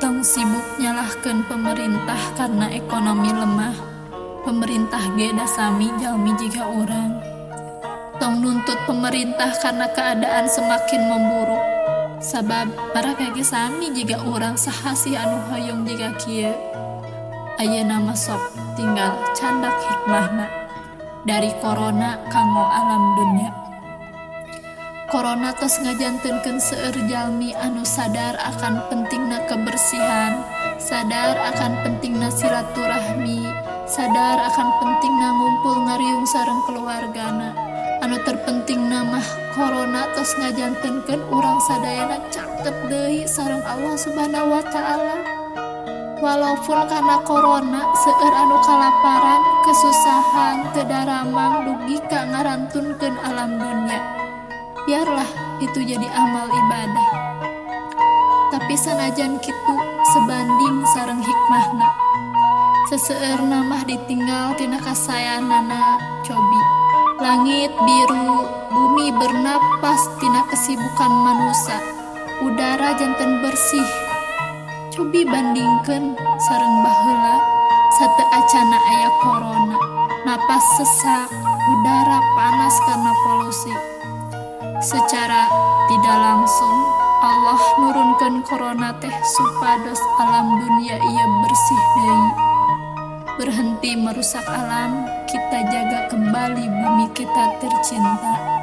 Tong sibuk nyalahkeun pemerintah karena ekonomi lemah. Pemerintah ge da sami jalmi jiga urang. Tong nuntut pemerintah karena keadaan semakin memburuk. Sabab mereka ge sami jiga urang, saha sih anu hoyong jiga kieu? Ayeuna mah sok tinggal candak hikmahna dari corona kanggo alam dunia. Corona tos ngajantenkeun seueur jalmi anu sadar akan pentingna kebersihan, sadar akan pentingna silaturahmi, sadar akan pentingna ngumpul ngariung sareng keluargana. Anu terpenting mah, corona tos ngajantenkeun urang sadayana caket deui sareng Allah Subhanahu wa Ta'ala. Walaupun karena corona seueur anu kalaparan, kesusahan, teu daramang, dugi ka ngarantunkeun alam dunia, biarlah itu jadi amal ibadah. Tapi sanajan kitu, sebanding sareng hikmahna. Seseueurna mah ditinggal tina kasayanana. Cobi langit biru, bumi bernapas tina kesibukan manusia, udara janten bersih. Cobi bandingkeun sareng baheula sateuacanna aya corona, napas sesak, udara panas karena polusi. Secara tidak langsung Allah nurunkan corona teh supados alam dunia ieu bersih deui. Berhenti merusak alam, kita jaga kembali bumi kita tercinta.